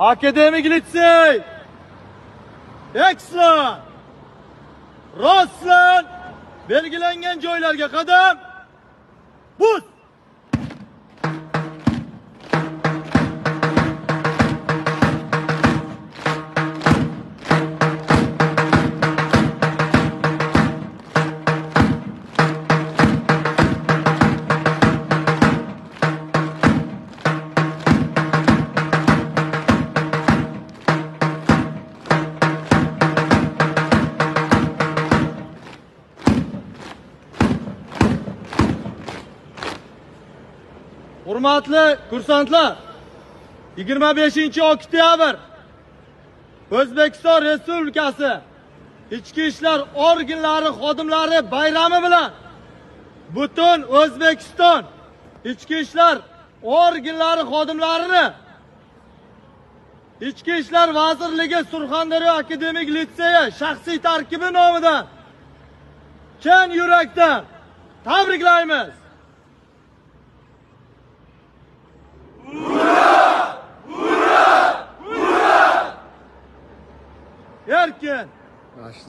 Akademik litsey. Excellent. Rostlan. Belgilangan joylarga qadam. Bus. Hurmatli kursantlar, 25-oktyabr O'zbekiston Respublikasi Ichki ishlar organlari xodimlari bayrami bilan butun O'zbekiston Ichki ishlar organlari xodimlarini Ichki ishlar vazirligi Surxondaryo akademik litseyi shaxsiy tarkibi nomidan chin yurakdan tabriklaymiz. Ura! Ura! Ura! Erkin.